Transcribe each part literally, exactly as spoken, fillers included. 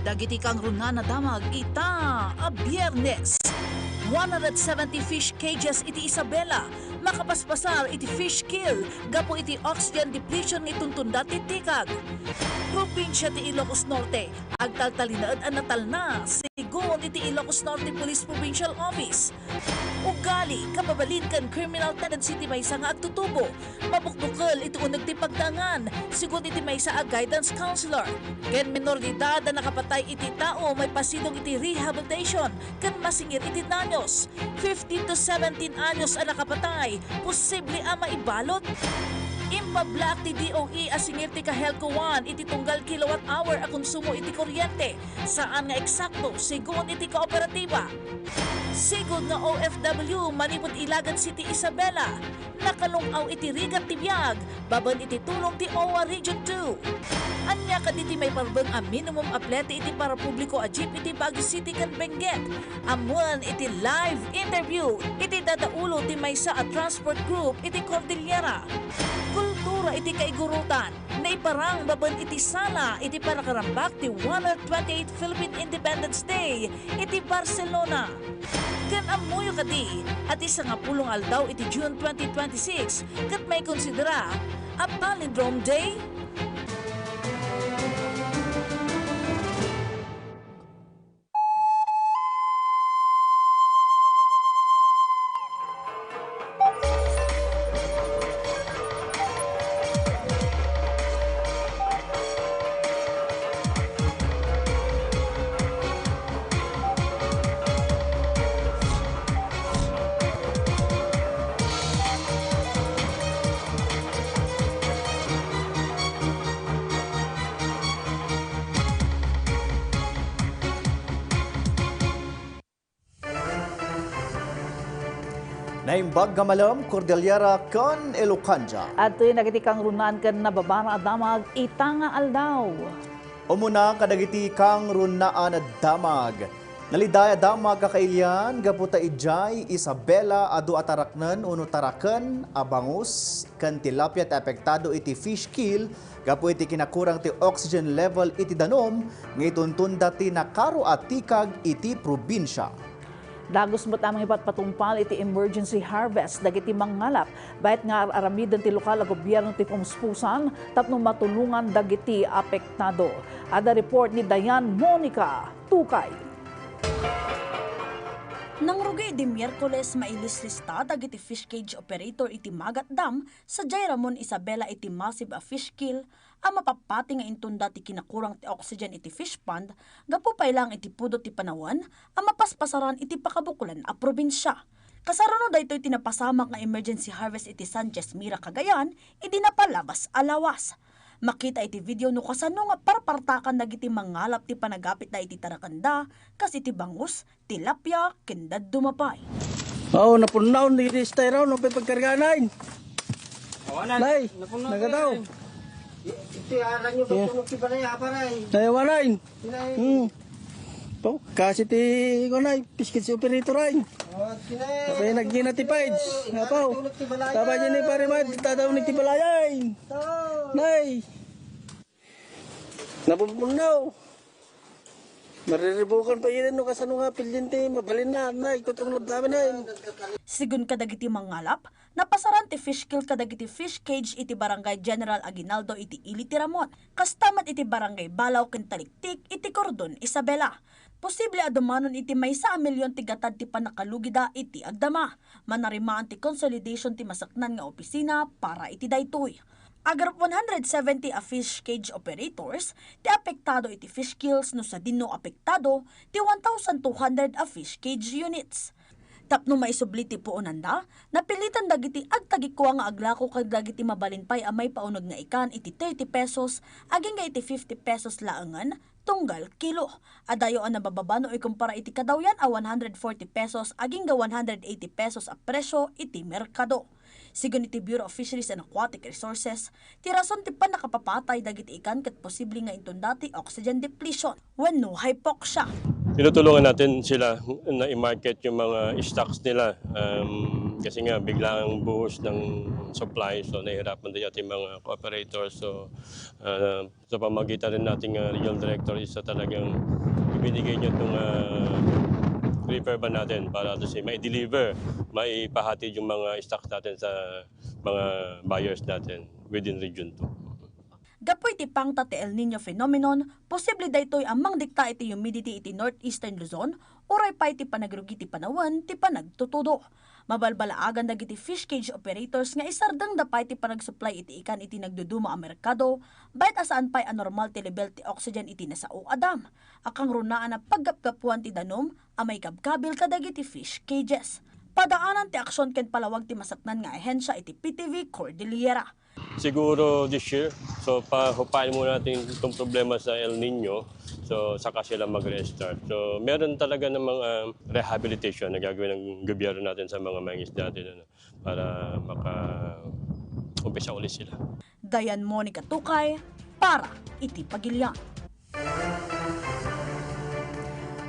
Dagiti kangrunaan a damag ita a Biyernes. One hundred seventy fish cages iti Isabela makapaspasar iti fish kill gapu iti oxygen depletion nga ituntunda ti tikag. Probinsia ti Ilocos Norte, agtaltalinaed a natalna, segun iti Ilocos Norte Police Provincial Office. Ugali, kababalin ken criminal tendency ti maysa nga agtutubo. Mabukbukel iti uneg ti pagtaengan, segun iti maysa a guidance counselor. Ken menor de edad a nakapatay iti tao maipasidong iti rehabilitation ken masingir iti danyos. Fifteen to seventeen anyos a nakapatay, posible a maibalot. Impablak ti D O E a singir ti kahelkoan iti tunggal kilowatt hour a konsumo iti kuryente, saan nga eksakto, segun iti kooperatiba. Sigud nga O F W manipud Ilagan City, Isabela, nakalung-aw iti rigat ti biag babaen iti tulong ti O W A Region two. Ania kadi ti maiparbeng a minimum a plete iti parapubliko a jeep iti Baguio City ken Benguet? Ammoen iti live interview iti dadaulo ti maysa a transport group iti Cordillera. Kultura iti kaigurutan. Naiparang babaen iti sala iti panakarambak ti one hundred twenty-eight Philippine Independence Day iti Barcelona. Ken ammoyo kadi a ti sangapulo nga aldaw iti June twenty twenty-six ket maikonsidera a Palindrome Day? Naimbag nga malem, Cordillera ken Elocandia. Adtoy dagiti kangrunaan ken nababara a damag ita nga aldaw. Umuna kadagiti kangrunaan a damag. Naliday a damag kakailian gapu ta idiay Isabela adu a taraknen wenno taraken a bangus ken tilapia ti apektado iti fish kill gapu iti kinakurang ti oxygen level iti danum nga ituntunda ti nakaro a tikag iti probinsia. Dagus met a mangipatpatungpal iti emergency harvest dagiti mangngalap, bayat nga ar-aramiden ti lokal a gobierno ti pumuspusan tapno matulongan dagiti apektado. Adda report ni Dayan Monica Tukay. Nangrugi idi Miyerkules, mailislista dagiti fish cage operator iti Magat Dam sadiay Ramon Isabela iti massive a fish kill a mapatpati nga intunda ti kinakurang ti oxygen iti fish pond gapu pay laeng iti pudot ti panawen a mapaspasaran iti pakabukolan a probinsia. Kasaruno daytoy ti napasamak nga emergency harvest iti Sanchez Mira, Cagayan, idi napalabas a lawas. Makita iti video no kasano nga parpartakan dagiti mangngalap ti panagapitda iti tarakenda, kas iti bangus, tilapia, ken dadduma pay. Aw, napunnaw ni Rista iraw, no, pay pagkargaan, nay. Awanan. Nay, napunnaw nagadaw. Iti aran nyo, yeah, pagpunog ti balay, aparay. Nay, awanan. Nay. Hmm. Pau, kasi ti, kunay, fish cage operator ay. Oh, kinay. Tapay nagkina ti page. Apaw. Tapay ni pare, mad, tadaw ni ti balay ay. Oh. Nay. Napupunnaw. Mariribukan pa yun, no, kasano nga pilyente, mabalin na, na, itutunglad namin, ay. Sigun kadagiti mangngalap, napasaran ti fish kill kadagiti fish cage iti Barangay General Aguinaldo iti ili ti Ramon. Kasta met iti Barangay Balaw ken Taliktik iti Cordon, Isabela. Posible a dumanon iti maysa a milyon ti gatad ti pannakalugida iti agdama. Manarimaan ti consolidation ti masaknan nga opisina para iti daytoy. Agarup one hundred seventy a fish cage operators ti apektado iti fish kills no sadino apektado ti one thousand two hundred a fish cage units. Tapno maisubli ti puonanda, napilitan dagiti agtagikua nga aglako kadagiti mabalin pay a maipauneg nga ikan iti thirty pesos agingga iti fifty pesos laengen tunggal kilo. Adayo a nabababa no ikumpara iti kadawyan a one hundred forty pesos agingga one hundred eighty pesos a presyo iti merkado. Sigun iti Bureau of Fisheries and Aquatic Resources, ti rason ti pannakapapatay dagiti ikan ket posible nga intunda ti oxygen depletion wenno hypoxia. Tinutulungan natin sila na i-market yung mga stocks nila. Um, kasi nga, biglang buhos ng supply. So, nahihirapan din yung ating mga operators. So, uh, sa pamagitan rin nating, uh, regional director is, uh, talagang ibinigay niya itong, uh, reefer van natin para to say, mai-deliver, maipahatid yung mga stocks natin sa mga buyers natin within Region two. Gapu iti pangta ti El Niño phenomenon, posible daytoy a mangdikta iti humidity iti northeastern Luzon, uray pay ti panagrugi ti panawen ti panagtutudo. Mabalbalaagan dagiti fish cage operators nga isardengda pay ti panagsupply iti ikan iti nagduduma a merkado, bayat a saan pay a normal ti level ti oxygen iti nasao a dam, a kangrunaan a paggapgapuan ti danum a maikabkabil kadagiti fish cages. Padaanan ti aksion ken palawag ti masaknan nga ahensya iti P T V Cordillera. Siguro this year. So, pahupain muna natin itong problema sa El Niño. So, saka sila mag-restart. So, meron talaga ng mga rehabilitation na gagawin ng gobyerno natin sa mga mangisda natin, ano, para maka-umpisa ulit sila. Dayan Monica Tukay para iti Pagilian.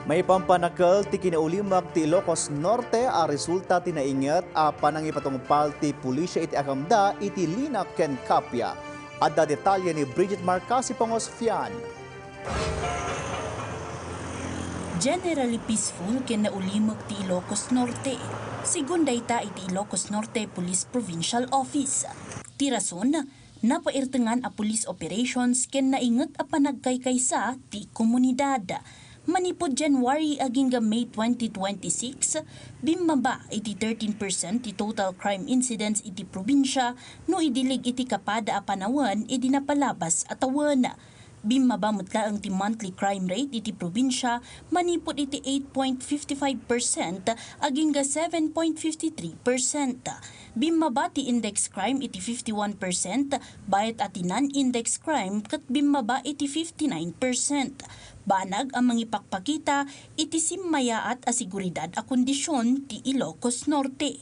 Maipampanakel ti kinaulimek ti Ilocos Norte a resulta ti nainget a panangipatungpal ti pulisya iti agamda iti lina ken kappia. Adda detalye ni Bridget Marcasi Pangosfian. Generally peaceful ken naulimek ti Ilocos Norte, segun dayta iti Ilocos Norte Police Provincial Office. Ti rason, napairtengan a police operations ken nainget a panagkaykaysa ti komunidad. Manipud January agingga May twenty twenty-six, bimmaba iti thirteen percent ti total crime incidents iti probinsia no idilig iti kapada a panawen idi napalabas a tawen. Bimmaba met laeng ti monthly crime rate iti probinsia manipud iti eight point fifty-five percent agingga seven point fifty-three percent. Bimmaba ti index crime iti fifty-one percent, bayat a ti non-index crime ket bimmaba iti fifty-nine percent. Banag a mangipakpakita iti simmayaat a seguridad a kondisyon ti Ilocos Norte.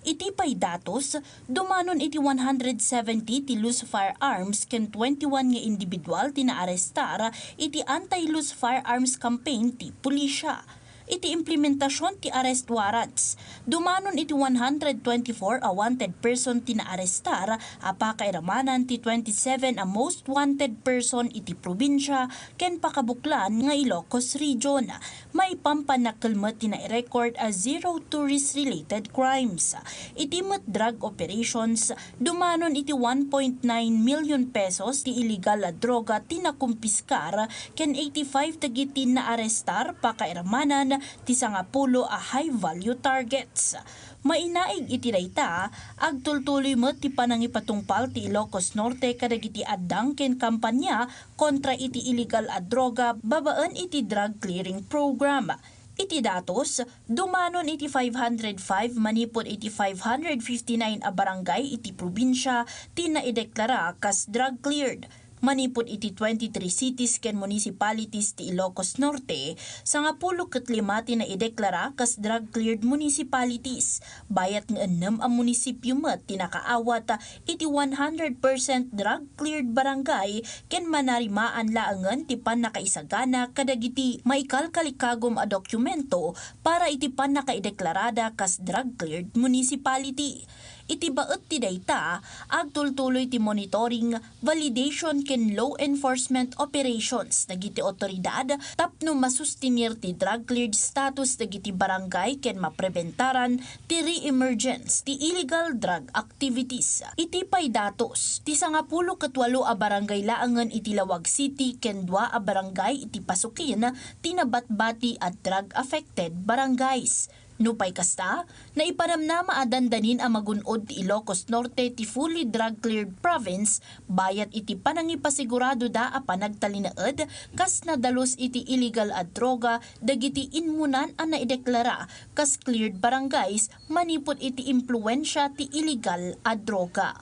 Iti pay datos, dumanon iti one hundred seventy ti loose firearms ken twenty-one nga individual ti naarestar iti anti-loose firearms campaign ti pulisya. Iti implementasion ti arrest warrants, dumanon iti one hundred twenty-four a wanted person ti naarestar a pakairamanan ti twenty-seven a most wanted person iti probinsia ken pakabuklan nga Ilocos Region. Maipampanakel met ti nairecord a zero tourist-related crimes. Iti met drug operations, dumanon iti one point nine million pesos ti illegal a droga ti nakumpiskar ken eighty-five dagiti naarestar pakairamanan ti sangapulo a high-value targets. Mainaig iti dayta, agtultuloy met ti panangipatungpal ti Ilocos Norte kadagiti addang ken kampanya kontra iti illegal a droga babaen iti drug clearing program. Iti datos, dumanon iti five hundred five manipud iti five hundred fifty-nine a barangay iti probinsia ti naideklara kas drug cleared. Manipud iti twenty-three cities ken municipalities ti Ilocos Norte, sangapulo ket lima ti naideklara kas drug cleared municipalities. Bayat nga ennem a munisipio met ti nakaawat iti one hundred percent drug cleared barangay ken manarimaan laengen ti pannakaisagana kadagiti maikalkalikagum a dokumento para iti pannakaideklarada kas drug cleared municipality. Iti baet ti dayta, agtultuloy ti monitoring, validation ken law enforcement operations dagiti awtoridad tapno masustenir ti drug cleared status dagiti barangay ken mapreventaran ti re-emergence ti illegal drug activities. Iti pay datos, ti sangapulo ket walo a barangay laengen iti Laoag City ken dua a barangay iti Pasukin ti nabatbati a drug affected barangays. Nupay kasta, naipanamnama a dandanin a magun-od ti Ilocos Norte ti fully drug-cleared province bayat iti panangipasiguradoda a panagtalinaed kas nadalus iti illegal a droga dagiti immunan a naideklara kas cleared barangays manipud iti impluensia ti illegal a droga.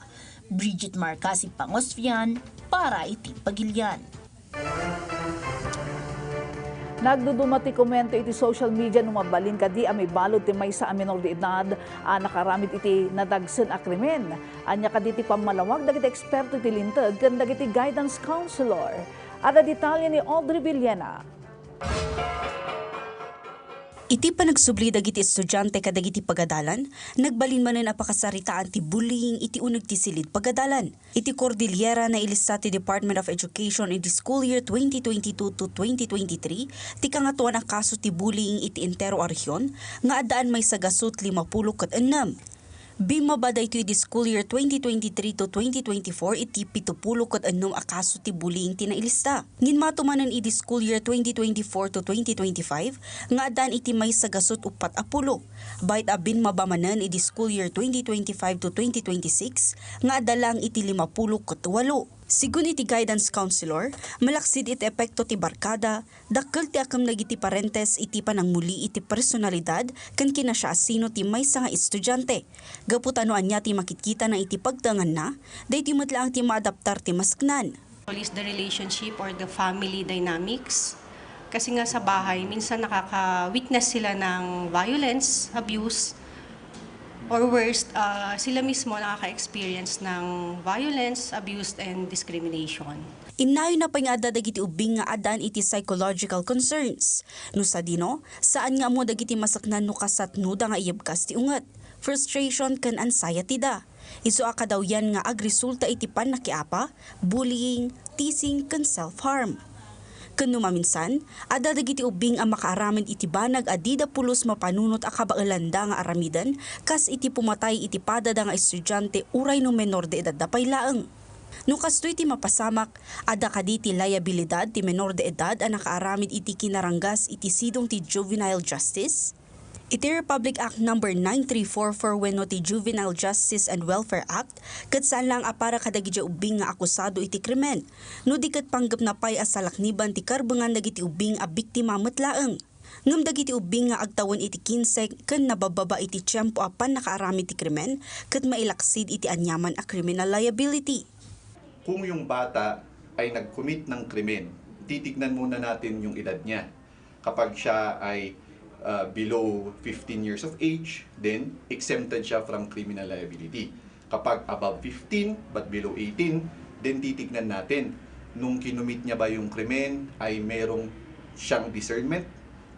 Bridget Marcasi Pangosfian para iti Pagilian. Nagduduma ti komento iti social media no mabalin kadi a maibalud ti maysa a menor de edad a nakaramid iti nadagsen a krimen. Ania kadi ti pammalawag dagiti eksperto iti linteg ken dagiti guidance counselor? Adda detalye ni Audrey Villena. Iti panagsubli dagiti estudiante kadagiti pagadalan, nagbalin manen a pakasaritaan ti bullying iti uneg ti silid pagadalan. Iti Cordillera, nailista ti Department of Education iti school year twenty twenty-two to twenty twenty-three ti kangatoan a kaso ti bullying iti entero a rehion nga addaan maysa gasut limapulo ket ennem. Bimmaba daytoy idi school year twenty twenty-three to twenty twenty-four iti pitupulo ket ennem a kaso ti bullying ti nailista. Ngimmato manen idi school year twenty twenty-four to twenty twenty-five nga addaan iti maysa gasut uppat a pulo. Bayat a bimmaba manen idi school year twenty twenty-five to twenty twenty-six nga adda laeng iti limapulo ket walo. Sigun iti guidance counselor, malaksid iti epekto ti barkada, dakkel ti akem dagiti parentes iti panangmuli iti personalidad ken kinasiasino ti maysa nga estudiante. Gapu ta no ania ti makitkitana iti pagtaenganna, daytoy met laeng ti maadaptar ti maseknan. Police the relationship or the family dynamics. Kasi nga sa bahay, minsan nakaka-witness sila ng violence, abuse, or worst, ah, sila mismo nakaka-experience ng violence, abuse, and discrimination. Innayon a pay nga adda dagiti ubbing nga addaan iti psychological concerns. No sadino, saan nga ammo dagiti maseknan no kasatnoda nga iyebkas ti unget, frustration ken anxiety da. Isu a kadawyan nga agresulta iti pannakiapa, bullying, teasing, ken self-harm. Ken no maminsan, adda dagiti ubbing a makaaramed iti banag a dida pulos mapanunot a kabaelanda nga aramiden, kas iti pumatay iti padada nga estudiante uray no menor de edad da pay laeng. No kastoy ti mapasamak, adda kadi ti liabilidad ti menor de edad a nakaaramid iti kinaranggas iti sidong ti juvenile justice? Iti Republic Act Number nine three four four wenno ti Juvenile Justice and Welfare Act, ket saan laeng a para kadagiti ubbing nga akusado iti krimen, no di ket panggepna pay a salakniban ti karbengan dagiti ubbing a biktima met laeng. Ngem dagiti ubbing nga agtawen iti kinse ken nababbaba iti tiempo a pannakaaramid ti krimen ket mailaksid iti aniaman a criminal liability. Kung yung bata ay nag-commit ng krimen, titignan muna natin yung edad niya. Kapag siya ay, ah, below fifteen years of age, then exempted siya from criminal liability. Kapag above fifteen but below eighteen, then titignan natin nung kinumit niya ba yung krimen ay merong siyang discernment.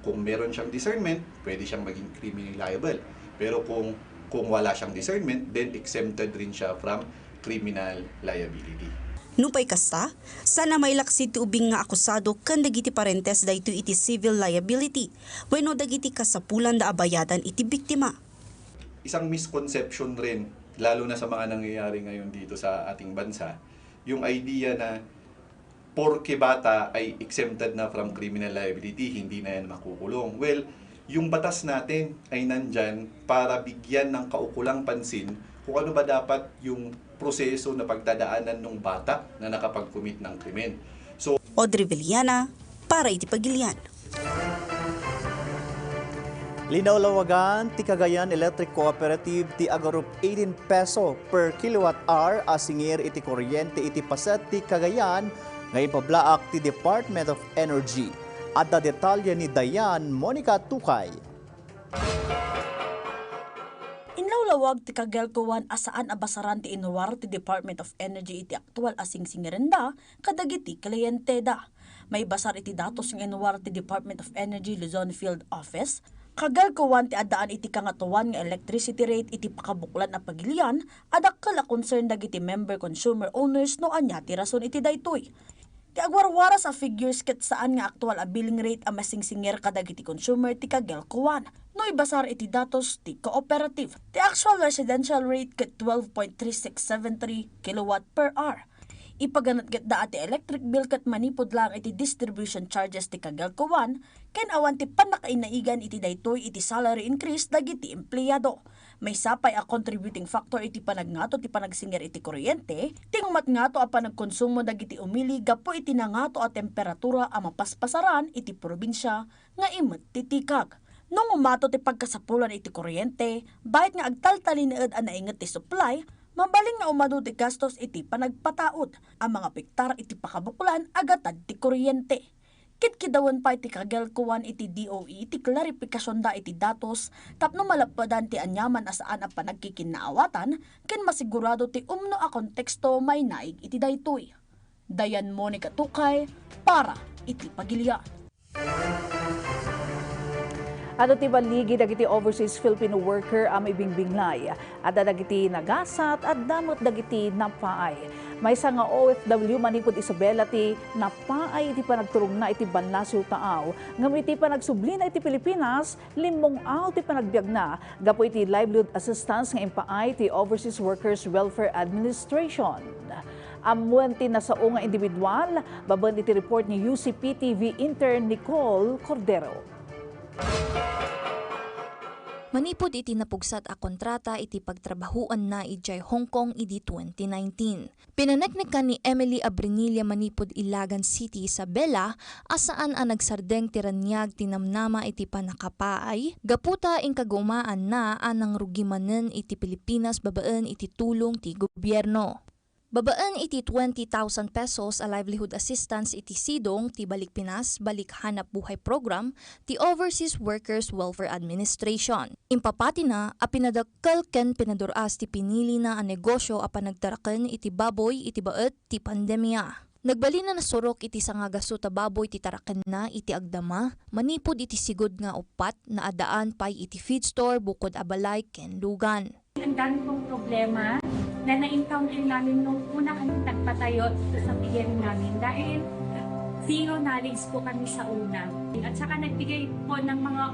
Kung meron siyang discernment, pwede siyang maging criminally liable. Pero kung, kung wala siyang discernment, then exempted rin siya from criminal liability. Nupay kasta, saan a mailaksid ti ubing nga akusado ken dagiti parentes daytoy iti civil liability wenno dagiti kasapulanda a bayadan iti biktima. Isang misconception rin, lalo na sa mga nangyayari ngayon dito sa ating bansa, yung idea na porke bata ay exempted na from criminal liability, hindi na yan makukulong. Well, yung batas natin ay nandyan para bigyan ng kaukulang pansin kung ano ba dapat yung proseso na pagdadaanan ng bata na nakapag-commit ng krimen. So, Audrey Villana, para iti Pagilian. Linawlawagan ti Cagayan Electric Cooperative ti agarup eighteen peso per kilowatt hour a singir iti kuryente iti paset ti Cagayan nga ipablaak ti Department of Energy. Adda detalye ni Dayan Monica Tukay. Inlawlawag ti Cagelco One a saan a basaran ti inruar ti Department of Energy iti aktual a singsingirenda kadagiti klienteda. Maibasar iti datos nga inruar ti Department of Energy Luzon Field Office, Cagelco One ti addaan iti kangatoan nga electricity rate iti pakabuklan a pagilian a dakkel a concern dagiti member consumer owners no ania ti rason iti daytoy. Ti agwarwaras a figures ket saan nga aktual a billing rate a masingsingir kadagiti consumer ti Cagelco One no ibasar iti datos ti cooperative. Ti actual residential rate ket twelve point three six seven three kilowatt per hour. Ipaganatgetda a ti electric bill ket manipud laeng iti distribution charges ti Cagelco One ken awan ti pannakainaigan iti daytoy iti salary increase dagiti empleyado. Maysa pay a contributing factor iti panagngato ti panagsingir iti kuryente, ti ngumatngato a panagkonsumo dagiti umili gapu iti nangato a temperatura a mapaspasaran iti probinsia nga imet ti tikag. No ngumato ti pagkasapulan iti kuryente, bayat nga agtaltalinaed a nainget ti supply, mabalin nga umadu ti gastos iti panagpataud a mangapektar iti pakabuklan a gatad ti kuryente. Kitkidawen pay ti Cagelco One iti D O E ti klaripikasionda iti datos tapno malappedan ti aniaman a saan a panagkikinnaawatan ken masigurado ti umno a konteksto mainaig iti daytoy. Dayan Monica Tukay para iti Pagilian. Adu ti balligi dagiti overseas Filipino worker a maibingbinglay. Adda dagiti nagasat, adda met dagiti napaay. Maysa nga O F W manipud Isabela ti napaay iti panagturongna iti ballasiw taaw, ngem iti panagsublina iti Pilipinas, limmong-aw ti panagbiagna gapu iti livelihood assistance nga impaay ti Overseas Workers Welfare Administration. Ammuen ti nasao nga individual, babaen iti report ni U C P T V intern Nicole Cordero. Manipud iti napugsat a kontrata iti pagtrabahoanna idiay Hong Kong idi twenty nineteen, pinaneknekan ni Emily Abrinilla manipud Ilagan City, Isabela, a saan a nagsardeng ti raniag ti namnama iti pannakapaay, gapu ta inkagumaanna a nangrugi manen iti Pilipinas babaen iti tulong ti gobierno. Babaen iti twenty thousand pesos a livelihood assistance iti sidong ti Balik Pinas, Balik Hanapbuhay Program ti Overseas Workers Welfare Administration. Impapatina a pinadakkel ken pinadur-as ti pinilina a negosyo a panagtaraken iti baboy iti baet ti pandemia. Nagbalin a nasurok iti sangagasu ta baboy ti tarakenna iti agdama, manipud iti sigud nga uppat nga addaan pay iti feed store, bukod a balay ken lugan. Ang dami kong problema na na-encounter namin nung una kami nagpatayo sa piggery namin dahil zero knowledge po kami sa una. At saka nagbigay po ng mga,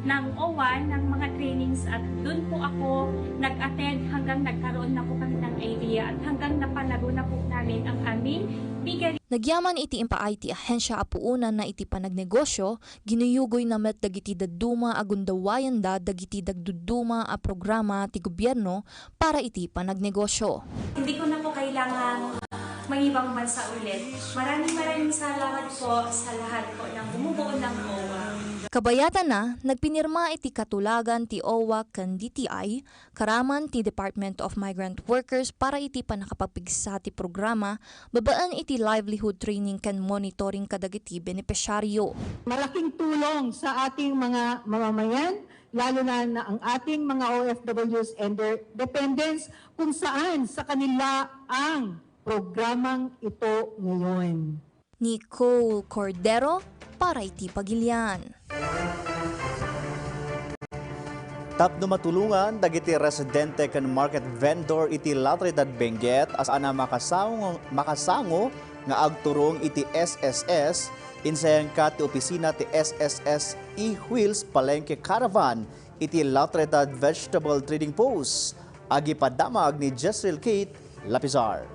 ng OWWA, ng mga trainings at dun po ako nag-attend hanggang nagkaroon na po kami ng idea at hanggang napalago na po namin ang aming piggery. Nagyaman iti impaay ti ahensya a puonanna iti panagnegosyo, ginuyugoyna met dagiti dadduma a gundawayanda dagiti dagdudduma a programa ti gobierno para iti panagnegosyo. Hindi ko na po kailangang mangibang bansa ulit. Maraming, maraming salamat po sa lahat po ng bumubuo ng OWWA. Kabayatanna, nagpinirma iti katulagan ti OWWA ken D T I, karaman ti Department of Migrant Workers para iti pannakapagpigsa ti programa babaen iti livelihood training ken monitoring kadagiti benepisyaryo. Malaking tulong sa ating mga mamamayan, lalo na, na ang ating mga O F Ws and their dependents, kung saan sa kanila ang programang ito ngayon. Nicole Cordero para iti Pagilian. Tapno matulongan dagiti residente ken market vendor iti La Trinidad Benguet a saan a makasango, makasango nga agturong iti S S S, insayangka ti opisina ti S S S E-Wheels Palengke Caravan iti La Trinidad Vegetable Trading Post. Agipadamag ni Jezreel Kate Lapizar.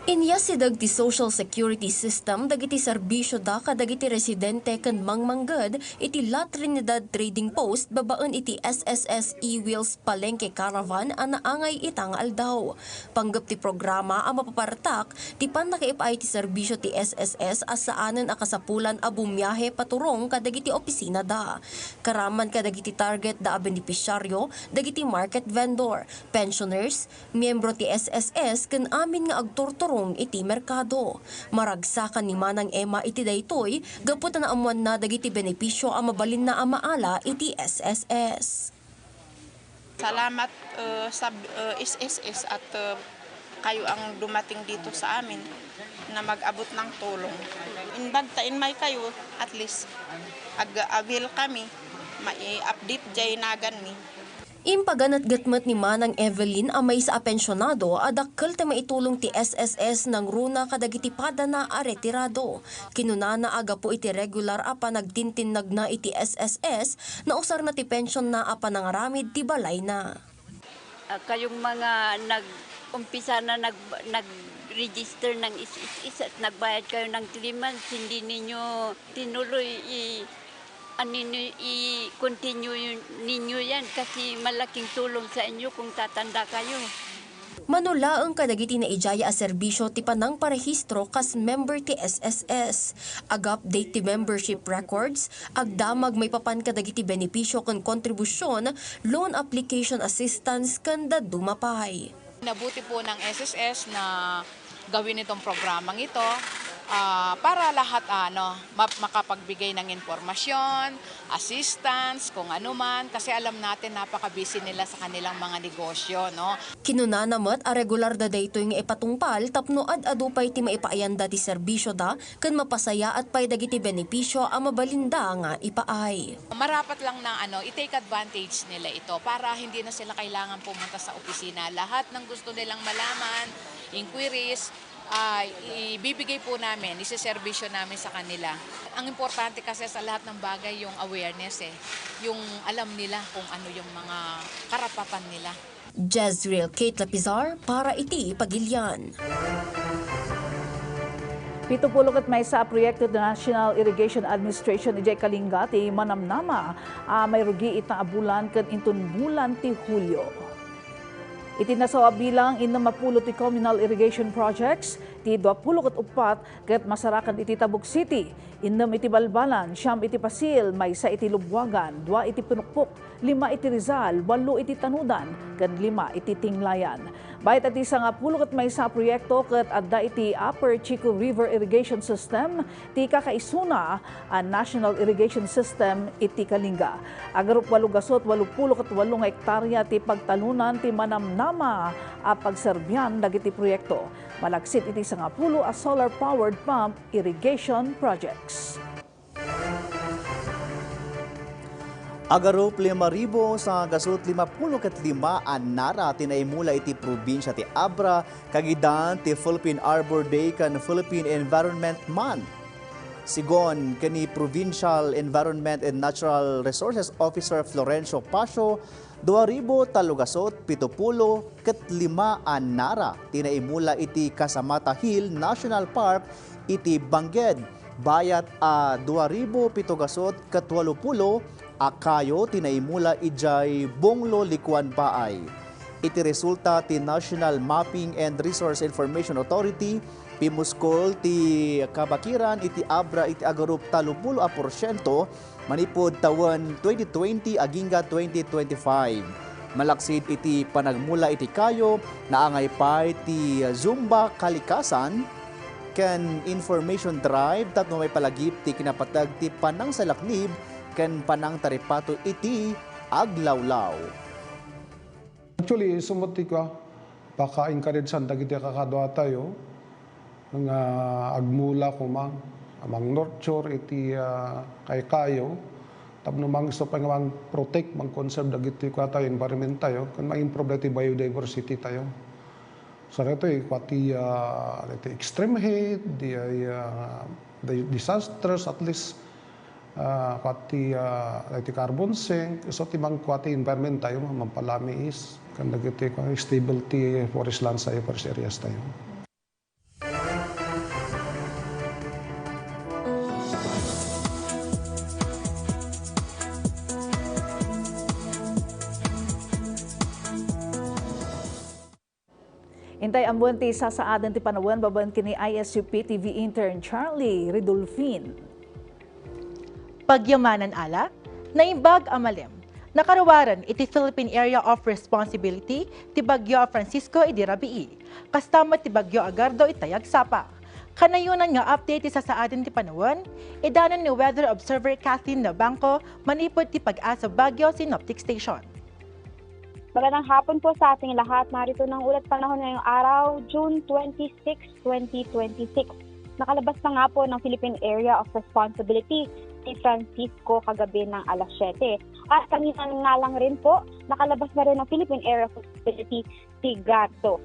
Inyasideg ti social security system dagiti serbisioda kadagiti residente ken mangmangged iti La Trinidad Trading Post babaen iti S S S E-Wheels Palengke Caravan a naangay ita nga aldaw. Panggep ti programa a mapapartak ti pannakaip-ay ti serbisio ti S S S a saanen a kasapulan a bumiahe paturong kadagiti opisinada. Karaman kadagiti targetda a benepisyaryo, dagiti market vendor, pensioners, miyembro ti S S S ken amin nga agturturong iti merkado. Maragsakan ni Manang Emma iti daytoy gapu ta naammoanna dagiti benepisio a mabalinna a maala iti S S S. Salamat, uh, sa, uh, S S S at, uh, kayo ang dumating dito sa amin na mag-abot ng tulong. In bagta in may kayo, at least ag-avail kami, mai-update jay nagan mi. Impaganetget met ni Manang Evelyn a maysa a pensionado a dakkel ti maitulong ti S S S nangruna kadagiti padana a retirado. Kinunana a gapu iti regular a panagtintinnagna iti S S S, nausarna ti pensionna a panangaramid ti balayna. Ah, kayong mga nag-umpisa na nag-, nag-register ng S S S at nagbayad kayo ng three months, hindi ninyo tinuloy i-, ano ninyo, i-continue ninyo yan kasi malaking tulong sa inyo kung tatanda kayo. Mano laeng kadagiti naidiay a serbisio ti panangparehistro kas member ti S S S, ag-update ti membership records, agdamag maipapan kadagiti benepisio ken kontribusion, loan application assistance, ken dadduma pay. Inabuti po ng S S S na gawin itong programang ito. Ah, para lahat, ano, ma-, makapagbigay ng impormasyon, assistance, kung ano man, kasi alam natin napaka-busy nila sa kanilang mga negosyo, no? Kinunana met a regular da daytoy nga ipatungpal tapno ad-adu pay ti maipaayanda ti serbisyoda ken mapasayaat pay dagiti benepisio a mabalinda nga ipaay. Marapat lang na, ano, i-take advantage nila ito para hindi na sila kailangan pumunta sa opisina. Lahat ng gusto nilang malaman, inquiries, ah, ibibigay po namin, iseserbisyo namin sa kanila. Ang importante kasi sa lahat ng bagay yung awareness eh, yung alam nila kung ano yung mga karapatan nila. Jezreel Kate Lapizar para iti Pagilian. Pitupulo ket maysa a proyekto ti National Irrigation Administration idiay Kalinga ti manamnama a mairugi ita a bulan ken inton bulan ti Hulio. Iti nasawa bilang innem a pulo ti communal irrigation projects, ti duapulo ket uppat ket masarakan iti Tabuk City, innem iti Balbalan, siam iti Pasil, maysa iti Lubuagan, dua iti Pinukpok, lima iti Rizal, walo iti Tanudan, ken lima iti Tinglayan. Bayat iti sangapulo ket maysa a proyekto ket adda iti Upper Chico River Irrigation System, ti kakaisuna a National Irrigation System iti Kalinga. Agarup walo gasut walo pulo ket walo nga ektarya ti pagtalunan ti manamnama a pagserbian dagiti proyekto, malaksid iti sangapulo a solar-powered pump irrigation projects. Agarup lima ribu sa gasut lima pulo ket lima a nara ti naimula iti probinsia ti Abra, kagidan ti Philippine Arbor Day ken Philippine Environment Month. Sigun ken ni Provincial Environment and Natural Resources Officer Florencio Pacio, dua ribu tallo gasut pito pulo ket lima a nara ti naimula iti Casamata Hill National Park iti Bangged, bayat a dua ribu pito gasut ket walo pulo a kayo ti naimula idiay Bunglo, Likuan Baay. Iti resulta ti National Mapping and Resource Information Authority, pimuskol ti kabakiran iti Abra iti agarup tallo pulo a porsiento manipud tawen twenty twenty agingga twenty twenty-five. Malaksid iti panagmula iti kayo, naangay pay ti Zumba Kalikasan ken Information Drive tapno maipalagip ti kinapateg ti panangsalaknib ken panangtaripato iti aglawlaw. Actually, isu met ti kua, paka-encourage-an dagiti kakaduatayo nga agmula koma, mangnorture iti, ah, kaykayo, tapno mangsu pay nga mang-protect, mang-conserve dagiti kuatayo, environment tayo, ken ma-improve dagiti biodiversity tayo. So, daytoy, kua ti, ah, daytoy extreme heat, di ay, ah, di-, disasters, at least, ah, kua ti, ah, daytoy carbon sink, so, ti mangkua ti environment tayo, mampalamiis, ken dagiti, kua, stable ti forest lands tayo, forest areas tayo. Intay ammuen ti sasaaden ti panawen babaen ken ni I S U P T V intern Charlie Ridolfin. Pagyamanan a la, naimbag a malem. Nakaruaren iti Philippine Area of Responsibility ti Bagyo a Francisco idi rabii. Kasta met ti Bagyo a Gardo itay agsapa. Kanayonan nga update ti sasaaden ti panawen, idanon ni weather observer Kathleen Nabangco manipud ti Pag-asa Baguio Synoptic Station. Magandang hapon po sa ating lahat. Narito na ang ulat panahon ngayong araw, June twenty-six, twenty twenty-six. Nakalabas na nga po ng Philippine Area of Responsibility si Francisco kagabi ng alas siyete. At kanina nga lang rin po, nakalabas na rin ng Philippine Area of Responsibility si Gardo.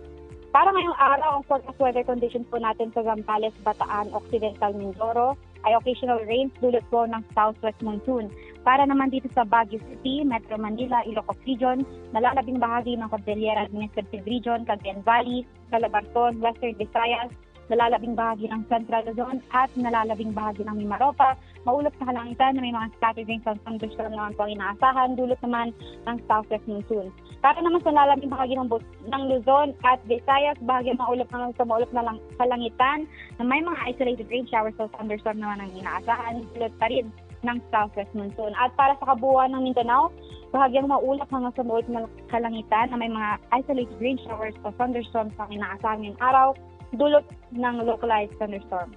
Para ngayong araw, ang forecast weather condition po natin sa Zambales, Bataan, Occidental Mindoro, ay occasional rains dulot po ng southwest monsoon. Para naman dito sa Baguio City, Metro Manila, Ilocos Region, nalalabing bahagi ng Cordillera Administrative Region, Cagayan Valley, Calabarzon, Western Visayas, nalalabing bahagi ng Central Luzon at nalalabing bahagi ng Mimaropa, maulap na kalangitan na may mga scattered rains and thunderstorm naman po ang inaasahan, dulot naman ng southwest monsoon. Para naman sa nalalabing bahagi ng, Bu- ng Luzon at Visayas, bahagi maulap naman sa maulap na lang, kalangitan na may mga isolated rain showers o thunderstorm naman ang inaasahan, dulot pa rin ng southwest monsoon. At para sa kabuuan ng Mindanao, bahagyang maulap hanggang sa maulap na kalangitan na may mga isolated rain showers o thunderstorms ang inaasahan ngayong araw, dulot ng localized thunderstorm.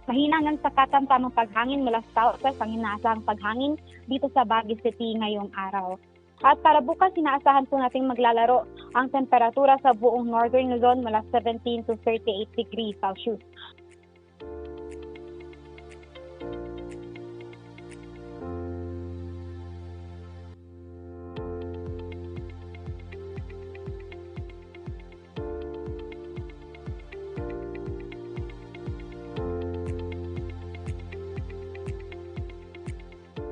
Mahina ngan sakatan tamang paghangin mula sa southwest ang inaasahang paghangin dito sa Baguio City ngayong araw. At para bukas, inaasahan po nating maglalaro ang temperatura sa buong Northern Luzon mula seventeen to thirty-eight degrees Celsius.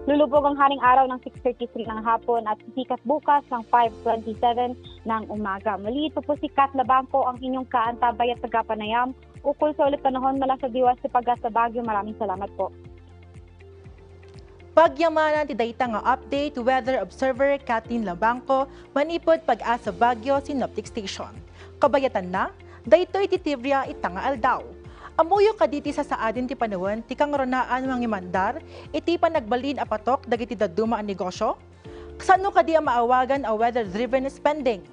Lulubog ang haring araw ng six thirty-three ng hapon at sisikat bukas ng five twenty-seven ng umaga. Muli, ito po si Kat Labangco, ang inyong kaantabay at tagapanayam ukol sa ulit panahon mula sa D O S T Pag-asa Baguio. Maraming salamat po. Pagyamanan ti dayta nga update, weather observer Kathleen Labangco, manipud Pag-asa Baguio Synoptic Station. Kabayatanna, daytoy ti trivia ita nga aldaw. Ammoyo kadi ti sasaaden ti panawen ti kangrunaan mangimandar iti panagbalin a patok dagiti dadduma a negosyo? Kasano kadi a maawagan a weather-driven spending?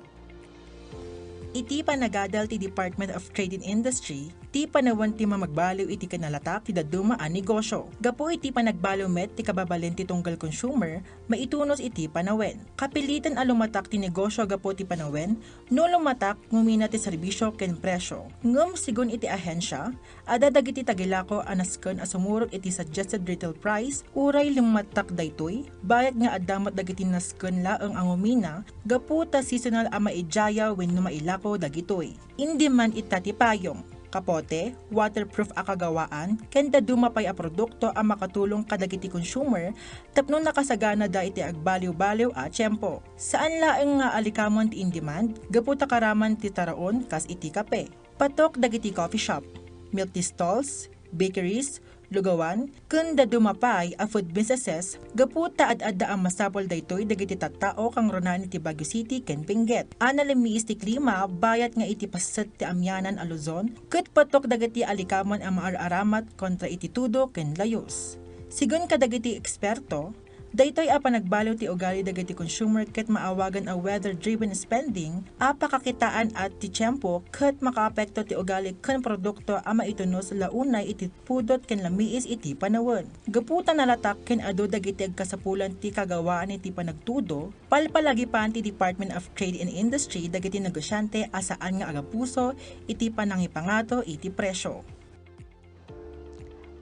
Iti panagadal ti Department of Trade and Industry, ti panawen ti mamagbaliw iti kinalatak ti dadduma a negosyo. Gapu iti panagbaliw met ti kababalin ti tunggal consumer, maitunos iti panawen. Kapilitan a lumatak ti negosyo gapu ti panawen, no lumatak, ngumina ti serbisyo ken presyo. Ngem sigun iti ahensya, adda dagiti tagilako a nasken a sumurot iti suggested retail price, uray lumatak daytoy, bayat nga adda met dagiti nasken laeng a ngumina gapu ta seasonal a maidiaya wenno mailako dagitoy. In-demand ita ti payong, kapote, waterproof a kagawaan, ken dadduma pay a produkto a makatulong kadagiti consumer tapno nakasaganada iti agbaliwbaliw a tiempo. Saan laeng nga alikamen ti in-demand gapu ta karaman ti taraon kas iti kape. Patok dagiti coffee shop, milk tea stalls, bakeries, lugawan, ken dadduma pay a food businesses gapu ta ad-adda a masapul daytoy dagiti tattao kangrunaan iti Baguio City ken Benguet. Ana, lammiis ti klima, bayat nga iti paset ti amianan a Luzon, ket patok dagiti alikamen a maar-aramat kontra iti tudo ken layus. Sigun kadagiti eksperto, daytoy a panagbaliw ti ugali dagiti consumer ket maawagan a weather-driven spending a pakakitaan a ti tiempo ket makaapekto ti ugali ken produkto a maitunos la unay iti pudot ken lammiis iti panawen. Gapu ta nalatak ken adu dagiti agkasapulan ti kagawaan iti panagtudo, palpalagipan ti Department of Trade and Industry dagiti negosiante a saan nga agapuso iti panangipangato iti presyo.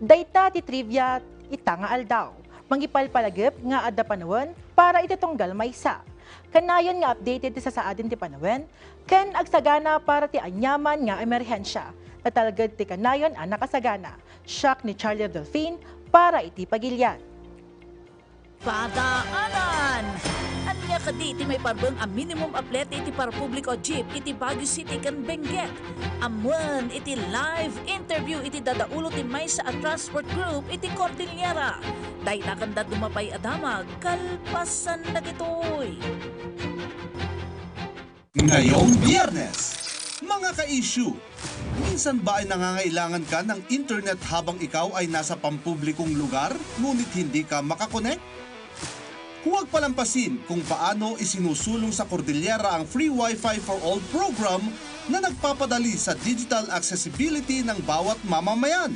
Dayta ti trivia ita nga aldaw. Mangipalpalagip nga adda panawen para iti tunggal maysa. Kanayon nga updated ti sasaaden ti panawen ken agsagana para ti aniaman nga emerhensia. Natalged ti kanayon a nakasagana. Siak ni Charlie Delfin para iti Pagilian. Padaanan! Ania kadi ti maiparbeng a minimum a flete iti parapubliko a jeep iti Baguio City ken Benguet? Ammuen iti live interview iti dadaulo ti maysa a transport group iti Cordillera. Dayta ken dadduma pay a damag kalpasan dagitoy. Ngayong Biyernes, mga ka-issue, minsan ba ay nangangailangan ka ng internet habang ikaw ay nasa pampublikong lugar ngunit hindi ka makakonek? Huwag palampasin kung paano isinusulong sa Cordillera ang Free Wi-Fi for All program na nagpapadali sa digital accessibility ng bawat mamamayan.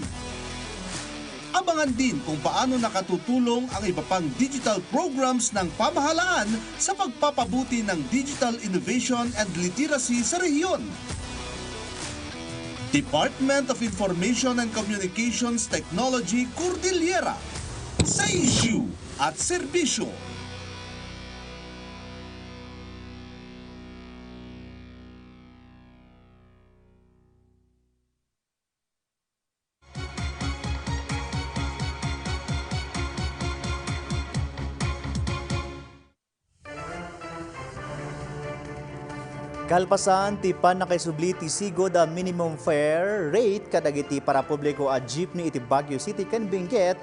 Abangan din kung paano nakatutulong ang iba pang digital programs ng pamahalaan sa pagpapabuti ng digital innovation and literacy sa rehiyon. Department of Information and Communications Technology, Cordillera, sa issue at serbisyo. Kalpasan ti pannakaisubli ti sigud a minimum fare rate kadagiti parapubliko a jeepney iti Baguio City ken Benguet,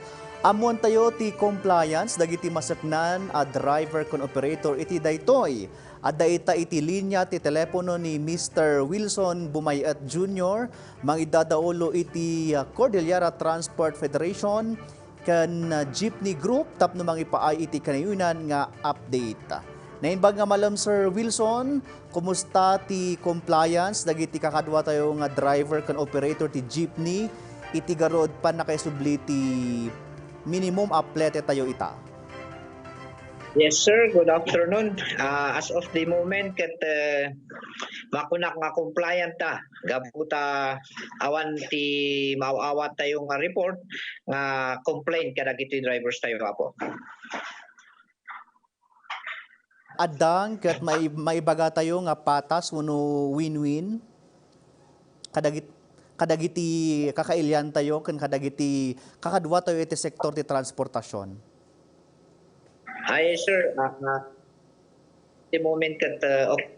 ammoentayo ti compliance dagiti masaknan a driver ken operator iti daytoy. Adda ita iti linia ti telepono ni Mister Wilson Bumay-et Junior, mangidadaulo iti, ah, Cordillera Transport Federation ken, ah, Jeepney Group tapno mangipaay iti kanayonan nga update. Naimbag nga malem, Sir Wilson, kumusta ti compliance dagiti kakaduatayo nga driver ken operator ti jeepney iti garud pannakaisubli ti minimum a plete tayo ita? Yes, sir. Good afternoon. Ah, as of the moment, ket, eh, makunak nga compliant ta. Gapu ta awan ti maaw-awat tayo nga report nga complaint kadagiti drivers tayo, Apo. Addang ket mai-, maibaga tayo nga patas wenno win-win kadagit-, kadagiti kakailian tayo ken kadagiti kakadua tayo iti sektor ti transportasyon. Ay, sir, ah, ah, the moment ket, ah, okay.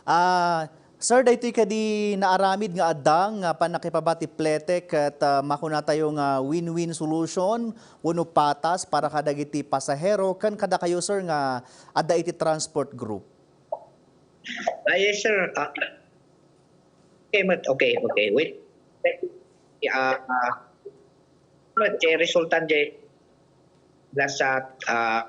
Ah, sir, daytoy kadi naaramid nga addang nga pannakipabati plete ket, ah, makuna tayo nga win-win solution wenno patas para kadagiti pasahero ken kadakayo, sir, nga adda iti transport group? Ah, yes, sir. Ah, okay, mat-, okay, okay. Wait. Ah, ah, mat-, eh, resultan jay nasa, ah,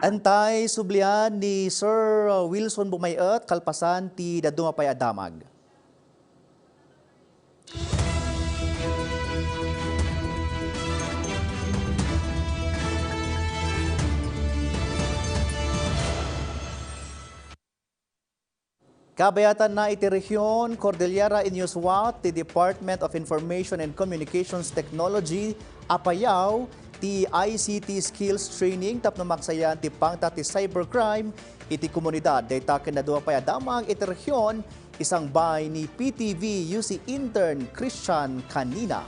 Intay sublian ni Sir Wilson Bumay-et kalpasan ti dadduma pay a damag. Kabayatanna iti rehiyon Cordillera, inyuswat ti Department of Information and Communications Technology, Apayao, ti I C T skills training tapno maksayan ti pangta ti cybercrime iti komunidad. Dayta ken dadduma pay a damag iti rehiyon, isangbay ni P T V U C intern Christian Canina.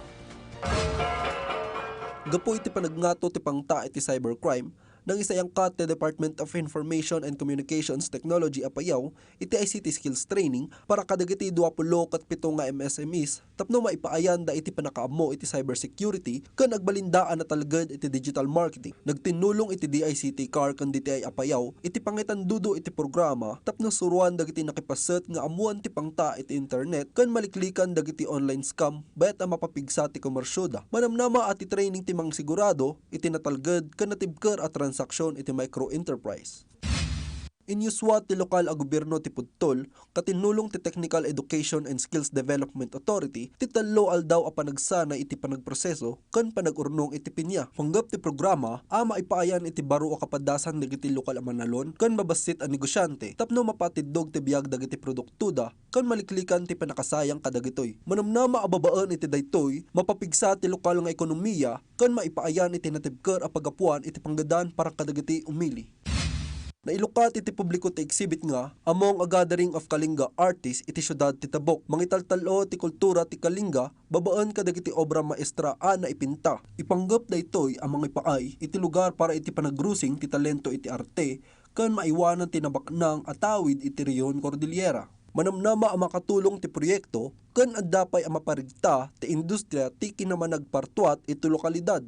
Gapu iti panagngato ti pangta iti cybercrime, nangisayangkat ti Department of Information and Communications Technology, Apayao, iti I C T skills training para kadagiti dua pulo ket pito nga M S M Es tapno maipaayanda iti pannakaammo iti cybersecurity ken agbalinda a natalged iti digital marketing. Nagtinnulong iti D I C T car ken D T I Apayao iti pangitandudo iti programa tapno suroan dagiti nakipaset nga ammoan ti pangta iti internet ken maliklikan dagiti online scam bayat a mapapigsa ti komersioda. Manamnama a ti training ti mangsigurado iti natalged ken natibker a transaksyon iti micro enterprise. Inyuswat ti lokal a gobierno ti pudtol, katinnulong ti Technical Education and Skills Development Authority, ti tallo aldaw a panagsanay iti panagproseso ken panag-urnong iti pinya. Panggep ti programa a maipaayan iti baro a kapadasan dagiti lokal a manalon ken mabassit a negosyante tapno mapaatiddog ti biag dagiti produktoda ken maliklikan ti pannakasayang kadagitoy. Manamnama a babaen iti daytoy, mapapigsa ti lokal nga ekonomiya ken maipaayan iti natibker a paggapuan iti panggadan para kadagiti umili. Nailukat iti publiko ti exhibit nga Among a Gathering of Kalinga Artists iti siudad ti Tabuk. Mangitaltal-o ti kultura ti Kalinga babaen kadagiti obra maestra a naipinta. Ipanggep daytoy a mangipaay iti lugar para iti panagrusing ti talento iti arte ken maiwanan ti nabaknang a tawid iti Rehiyon Cordillera. Manamnama a makatulong ti proyekto ken adda pay a maparigta ti industriya ti kinamanagpartuat iti lokalidad.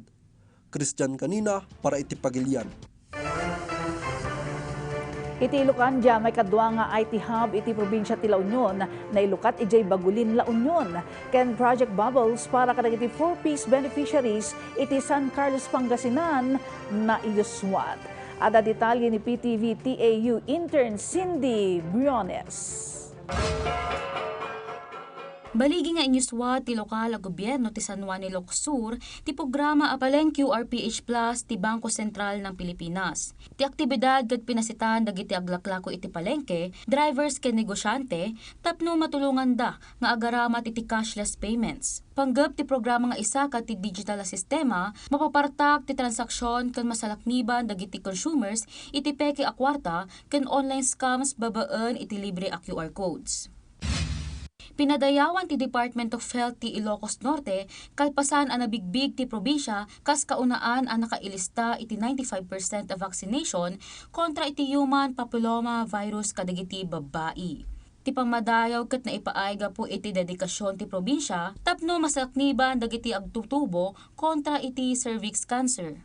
Christian Canina para iti Pagilian. Iti Ilocandia, maikadua nga I T hub iti probinsia ti La Union, nailukat idiay Bagulin, La Union, ken Project Bubbles para kadagiti four Ps beneficiaries iti San Carlos, Pangasinan, naiyuswat. Adda detalye ni P T V T A U intern Cindy Briones. Baligi nga inyuswat ti lokal a gobierno ti San Juan Ilocos Sur ti programa a Paleng Q R P H Plus ti Bangko Sentral ng Pilipinas. Ti aktibidad ket pinasitan dagiti aglaklako iti palengke, drivers ken negosyante tapno matulonganda nga agaramat iti cashless payments. Panggep ti programa nga isaka ti digital a sistema, mapapartak ti transaksyon ken masalakniban dagiti consumers iti peke a kuarta ken online scams babaen iti libre a Q R codes. Pinadayawan ti Department of Health ti Ilocos Norte kalpasan a nabigbig ti probinsia kas kaunaan a nakailista iti ninety-five percent a vaccination kontra iti human papilloma virus kadagiti babbai. Ti pammadayaw ket naipaay gapu iti dedikasyon ti probinsia tapno masalakniban dagiti agtutubo kontra iti cervix cancer.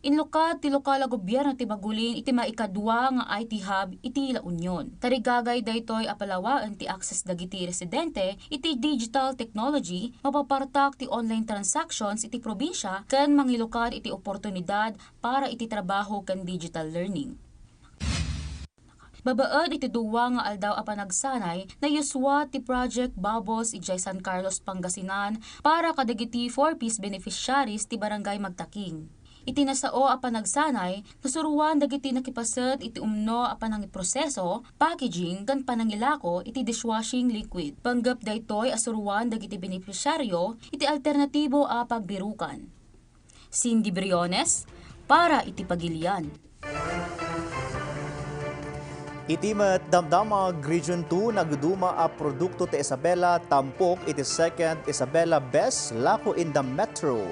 Inlukad ti lokal a gobierno ti Magulin iti maikadua nga I T hub iti La Union. Tarigagay daytoy a palawaen ti access dagiti residente iti digital technology, mapapartak ti online transactions iti probinsya ken mangilukad iti oportunidad para iti trabaho ken digital learning. Babaen iti dua nga aldaw a panagsanay, nayusua ti Project Bubbles idiay San Carlos, Pangasinan para kadagiti four Ps beneficiaries ti Barangay Magtaking. Iti nasao a panagsanay, nasuroan dagiti nakipaset iti umno a panangiproseso, packaging, ken panangilako iti dishwashing liquid. Panggep daytoy a suroan dagiti beneficiario iti alternatibo a pagbirukan. Cindy Briones para iti Pagilian. Iti met Damdamag Region two, nagduma a produkto ti Isabela tampok iti Second Isabela Best Laku in the Metro.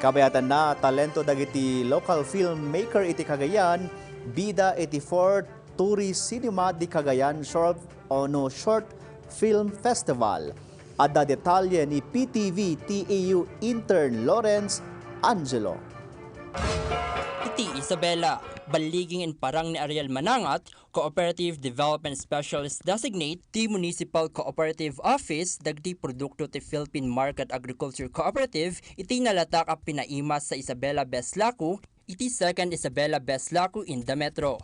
Kabayatanna, talento dagiti local filmmaker iti Cagayan, bida iti fourth Turi Cinema di Cagayan Short, ono Short Film Festival. Adda detalye ni P T V T A U intern Lawrence Angelo. Iti Isabela, balliging imparang ni Ariel Manangat, Cooperative Development Specialist Designate ti Municipal Cooperative Office dagiti produkto ti Philippine Market Agriculture Cooperative iti nalatak a pinaimas sa Isabela Best Laku iti Second Isabela Best Laku in the Metro.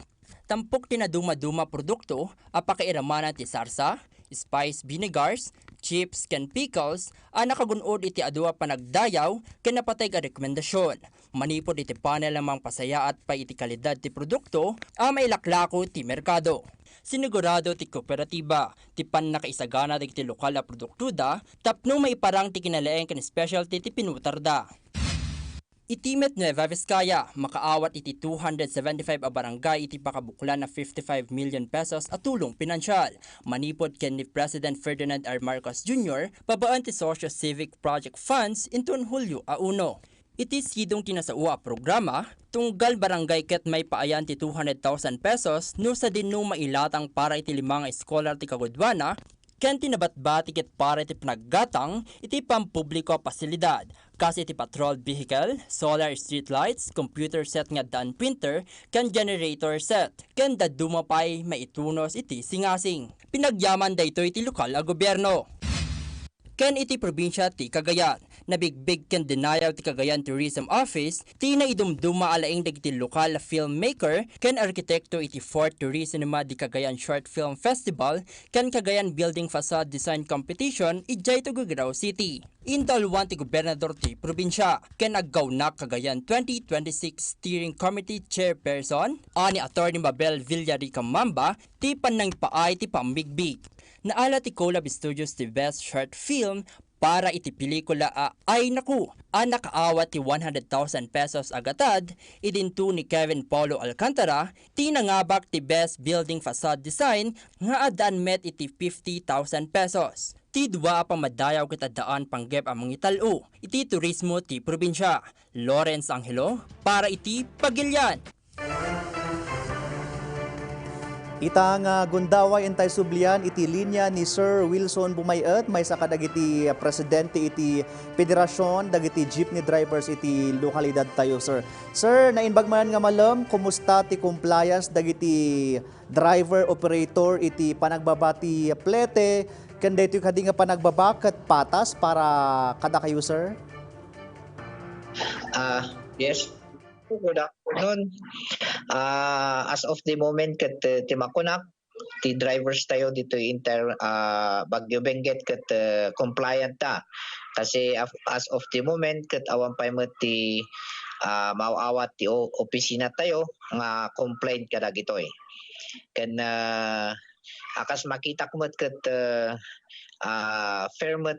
Tampok ti naduma-duma produkto a pakairamana ti sarsa, spice vinegars, chips, ken pickles a nakagun-od iti adu a panagdayaw ken napateg a rekomendasion manipud iti panel a mangpasayaat pay iti kalidad ti produkto a mailaklako ti merkado. Sinigurado ti kooperatiba ti pannakaisagana dagiti lokal a produktoda tapno maiparang ti kinalaing ken specialty ti pinutarda. Iti met Nueva Vizcaya, makaawat iti two hundred seventy-five a barangay iti pakabuklan a fifty-five million pesos a tulong pinansial manipud ken ni President Ferdinand R. Marcos Junior babaen ti Socio Civic Project Funds inton Hulyo a uno. Iti sidong ti nasao a programa, tunggal barangay ket maipaayan ti two hundred thousand pesos no sadino mailatang para iti lima nga eskolar ti kaguduana, ken ti nabatbati ket para iti panaggatang iti pampubliko a pasilidad, kas iti patrol vehicle, solar street lights, computer set nga addaan printer, ken generator set, ken dadduma pay maitunos iti singasing. Pinagyaman daytoy ti lokal a gobierno. Ken iti probinsia ti Cagayan, nabigbig ken dinayaw ti Cagayan Tourism Office ti naidumduma a laing dagiti lokal a filmmaker ken arkitekto iti Fourth Tourism di Cagayan Short Film Festival ken Cagayan Building Facade Design Competition idiay Tuguegarao City. Indaluan ti gobernador ti probinsia ken Aggawnak Cagayan twenty twenty-six Steering Committee Chairperson a ni Attorney Mabel Villarica Mamba ti pannangpaay ti pammigbig. Naala ti Colab Studios ti Best Short Film para iti pelikula a Ay Naku, a nakaawat ti one hundred thousand pesos a gatad, idinto ni Kevin Paulo Alcantara ti nangabak ti Best Building Facade Design nga addaan met iti fifty thousand pesos. Ti dua a pammadayaw ket addaan panggep a mangital-o iti turismo ti probinsia. Lawrence Angelo para iti Pagilian. Ita nga gundaway, intay sublian iti linia ni Sir Wilson Bumay-et, maysa kadagiti presidente iti Federacion dagiti Jeepney Drivers iti lokalidad tayo, sir. Sir, naimbag man nga malem, kumusta ti compliance dagiti driver, operator iti panagbaba ti plete, ken daytoy kadi nga panagbaba ket patas para kadakayo, sir? Ah, yes. Good afternoon. Ah, as of the moment, ket, eh, ti makunak, ti drivers tayo ditoy inter, ah, Baguio Benguet ket, eh, compliant ta. Kasi af-, as of the moment, ket awan pay met ti, ah, maaw-awat ti o-, opisina tayo nga complaint kadagitoy. Ken, ah, a kas makitak met ket, eh, ah, fair met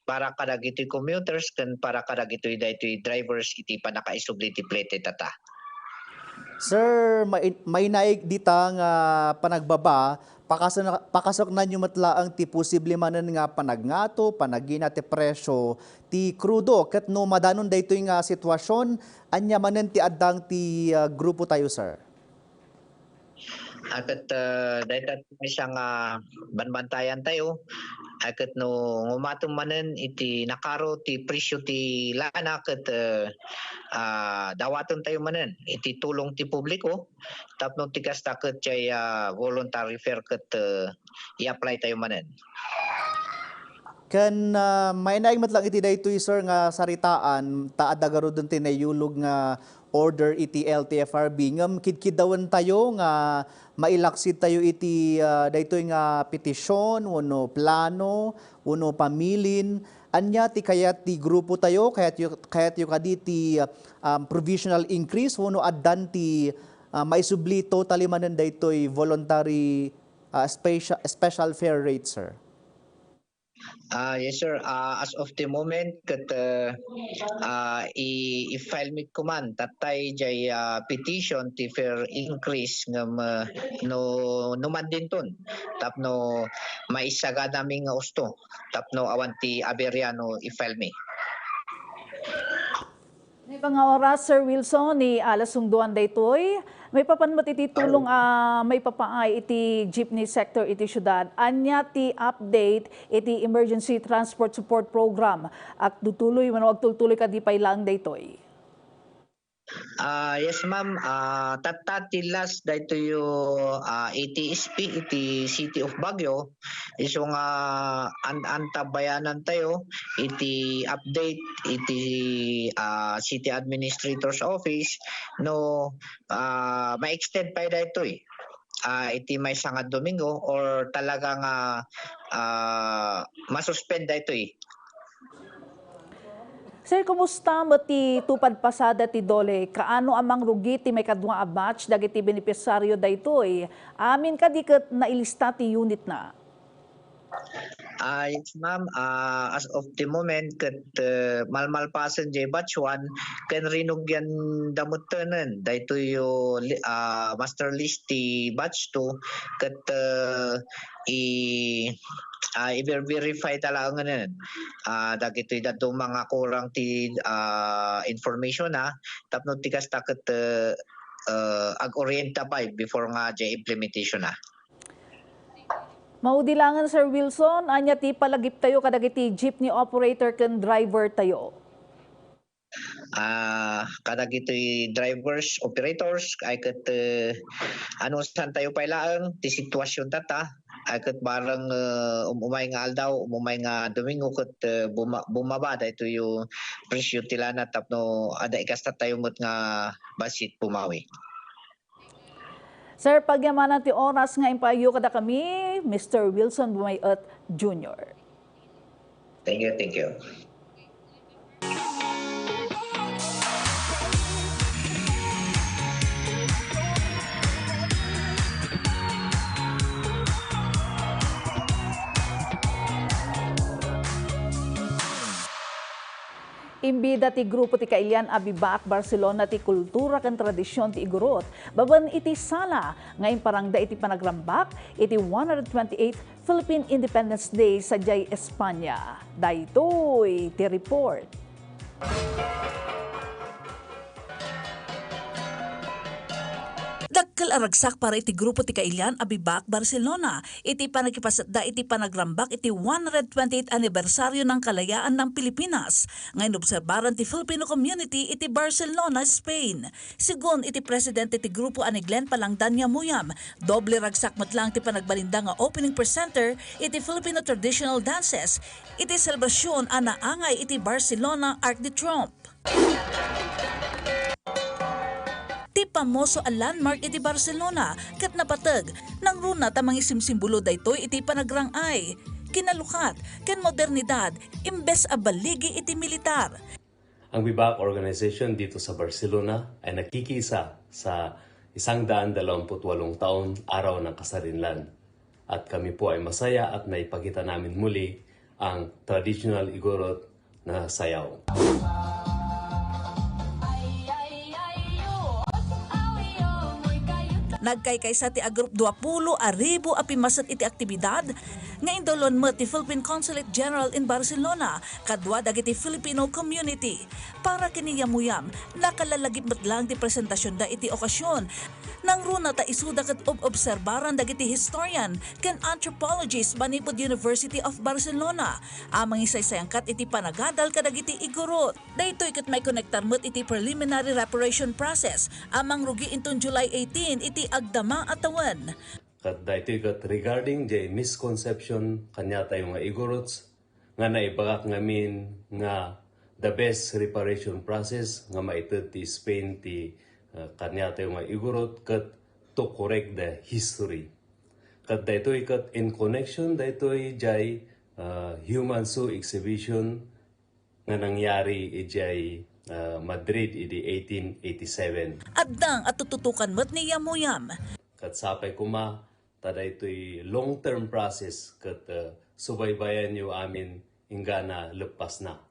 para kadagitoy commuters ken para kadagitoy daytoy drivers iti pannakaisubli ti plete tata. Sir, mai-, mainaig dita nga panagbaba, pakasana-, pakasaknanyo met laeng ti posible manen nga panagngato, panagina ti presyo ti krudo, ket no madanon daytoy nga sitwasyon, ania manen ti addang ti, ah, grupo tayo, sir? A ket, ah, dayta ti maysa nga banbantayan tayo, Ay ket no ngumaten manen iti nakaro ti presyo ti lana ket, eh, ah, dawatentayo manen iti tulong ti publiko tapno ti kasta ket jay, ah, voluntary fare ket, eh, i-apply tayo manen. Ken, ah, mainaig met lang iti daytoy, sir, nga saritaan, ta adda garuden ti naiyulog nga order iti L T F R B. Ngem kidkiddawentayo nga mailaksidtayo iti, ah, daytoy nga petisyon wenno plano wenno pamilin. Ania ti kayat ti grupotayo? Kayatyo, kayatyo kadi ti, ah, um, provisional increase wenno addan ti, ah, maisubli totally manen daytoy voluntary, ah, special, special fare rate, sir? Ah, yes, sir. Ah, as of the moment, ket, eh, ah, i-, i-file mi koma, tattay jay, ah, petition ti fare increase ngem, eh, no, no mandinton tapno maisaganami nga usto tapno awan ti aberya no i-file mi. Naiba nga oras, Sir Wilson, ni alas sungduan daytoy. Maipapan met iti tulong a maipapaay iti jeepney sector iti siudad. Ania ti update iti Emergency Transport Support Program? Agtutuloy wenno agtultuloy kadi pay laeng daytoy? Ah, yes, ma'am. Ah, tatta ti last daytoy, ah, A T S P iti City of Baguio. Isu nga an-, antabayanantayo iti update iti, ah, City Administrator's Office no, ah, ma-extend pay daytoy, ah, iti maysa nga Domingo or talaga nga, ah, masuspend daytoy. Sir, kumusta met ti tupad pasada ti DOLE? Kaano a mangrugi ti maikadua a batch dagiti benepisaryo daytoy? Amin kadi ket nailista ti unitna? Ah, yes, ma'am. Ah, as of the moment, ket, eh, malmalpasen jay batch one, ken rinugianda metten daytoy, ah, master list ti batch two, ket, eh, i-, ah, i-verify ta laengen, ah, dagitoy dadduma nga kurang ti, ah, information, ah, tapno ti kasta ket, eh, eh, ag-orienta pay before nga jay implementation, ah. Maudi laengen, Sir Wilson, ania ti palagiptayo kadagiti jeepney operator ken driver tayo? Ah, kadagitoy drivers, operators, ay ket, eh, anusantayo pay laeng ti sitwasyon tatta, ay ket bareng, eh, um-, umay nga aldaw, um-, umay nga Domingo ket, eh, buma-, bumaba daytoy presyo ti lana tapno adda ikastatayo met nga bassit pumawi. Sir, pagyamanan ti oras nga impaayyo kadakami, Mister Wilson Bumayet Junior. Thank you, thank you. Imbida ti grupo ti kailian a Bibaak Barcelona ti kultura ken tradision ti Igorot babaen iti sala nga imparangda iti panagrambak iti one hundred twenty-eighth Philippine Independence Day sadiay Espanya. Daytoy ti report. Dakkel a ragsak para iti grupo ti kailian a Bibaak Barcelona iti pannakipasatda iti panagrambak iti one hundred twenty-eighth anniversario ng kalayaan ng Pilipinas nga inobserbaran ti Filipino community iti Barcelona, Spain. Sigun iti presidente ti grupo a ni Glenn Palangdan Yamuyam, doble ragsak met laeng ti panagbalinda nga opening presenter iti Filipino traditional dances iti selebrasyon a naangay iti Barcelona Arc de Triomphe. Ti pamoso a landmark iti Barcelona ket napateg, nangruna ta mangisimsimbolo daytoy iti panagrang-ay, kinalukat, ken modernidad imbes a baligi iti militar. Ang Bibaak Organization dito sa Barcelona ay nagkikiisa sa isang daan dalawampu't walong taon araw ng kasarinlan. At kami po ay masaya at naipakita namin muli ang traditional Igorot na sayaw. Nagkaykaysa ti agrup duapulo a ribu a pimmaset iti aktibidad, nga indawlon met ti Philippine Consulate General in Barcelona kadua dagiti Filipino community. Para ken ni Yamuyam, nakalalagip met lang ti presentasionda iti okasion. Nangruna ta isuda ket ob-obserbaran dagiti historian ken anthropologist manipud University of Barcelona a mangisaysayangkat iti panagadal kadagiti igurot. Daytoy ket maikonektar met iti preliminary reparation process a mangrugi inton July eighteen iti agdama a tawen. Ket daytoy ket regarding jay misconception kaniatayo nga Igorots, nga naibagak ngamin nga the best reparation process nga maited ti Spain ti, uh, kaniatayo nga Igorot ket to correct the history. Ket daytoy ket in connection daytoy jay, uh, Human Zoo exhibition nga nangyari idiay, ah, Madrid idi eighteen eighty-seven. Addang a tututukan met ni Yamuyam. Ket sapay koma ta daytoy long-term process ket, ah, subaybayanyo amin inggana leppasna.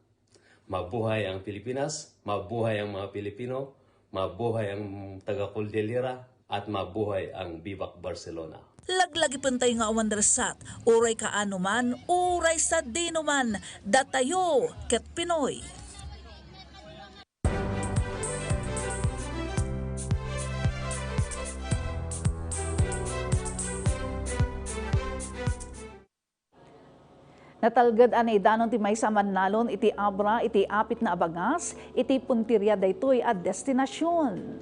Mabuhay ang Pilipinas, mabuhay ang mga Pilipino, mabuhay ang taga Cordillera, at mabuhay ang Vivac Barcelona. Laglagipentayo nga awan resat, uray kaano man, uray sadino man, datayo ket Pinoy. Natalged a naidanon ti maysa a mannalon iti abra iti apitna a bagas iti punteria daytoy a destinasion.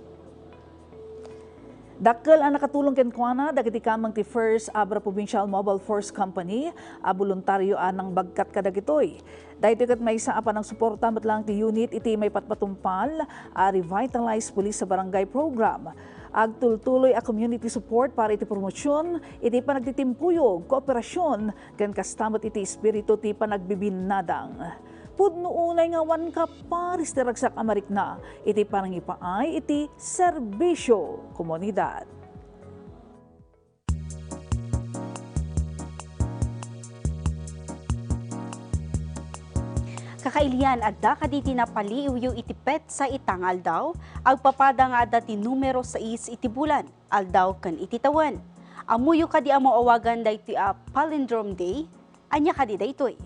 Dakkel a nakatulong kenkuana dagiti kameng ti First Abra Provincial Mobile Force Company a boluntario a nangbagkat kadagitoy. Daytoy ket maysa a panangsuporta met laeng ti unit iti maipatpatumpal a Revitalized Police sa Barangay Program. Agtultuloy a community support para iti promosyon iti panagtitimpuyog, kooperasyon, ken kasta met iti espiritu ti panagbibinnadang. Pudno unay nga awan kaparis ti ragsak a marikna iti panangipaay iti serbisio komunidad. Kakailian, adda kadi ti napaliiwyo iti petsa ita nga aldaw? Agpapada nga adda ti numero sais iti bulan, aldaw ken iti tawen. Ammoyo kadi a maawagan daytoy a Palindrome Day? Ania kadi daytoy?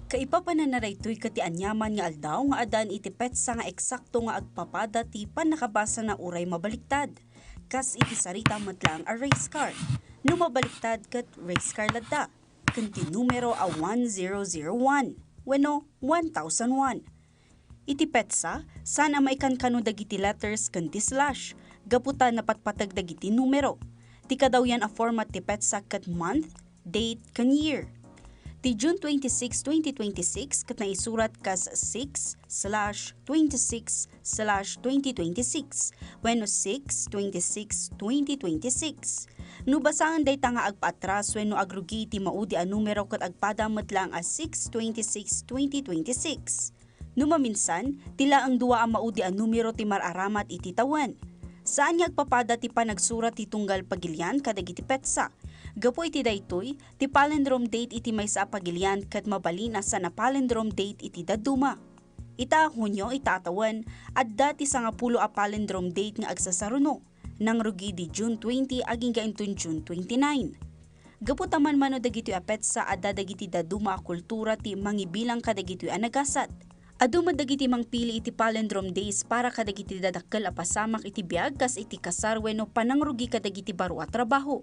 Kaipapananna daytoy ket ti aniaman nga aldaw nga addaan iti petsa nga eksakto nga agpapada ti pannakabasana uray mabaliktad, kas iti sarita met laeng a race car. No mabaliktad ket race car ladda, ken ti numero a one zero zero one wenno one thousand one. Iti petsa, saan a maikankano dagiti letters ken ti slash, gapu ta napatpateg dagiti numero. Ti kadawyan a format ti petsa ket month, date, ken year. Ti June twenty-six, twenty twenty-six ket naisurat kas six slash twenty-six slash twenty twenty-six wenno six twenty-six twenty twenty-six. No basaen dayta nga agpaatras wenno agrugi iti maudi a numero ket agpada met laeng a six twenty-six twenty twenty-six. No maminsan, ti laeng dua a maudi a numero ti mar-aramat iti tawen. Saan nga agpapada ti panagsurat ti tunggal pagilian kadagiti petsa. Gapu iti daytoy, ti palindrome date iti maysa a pagilian ket mabalin a saan a palindrome date iti dadduma. Ita a Hunio ita a tawen, adda ti sangapulo a palindrome date nga agsasaruno. Nangrugi idi June twenty agingga inton June twenty-nine. Gapu ta manmano dagitoy a petsa, adda dagiti dadduma a kultura ti mangibilang kadagitoy a nagasat. Adu met dagiti mangpili iti palindrome days para kadagiti dadakkel a pasamak iti biag kas iti kasar wenno panangrugi kadagiti baro a trabaho.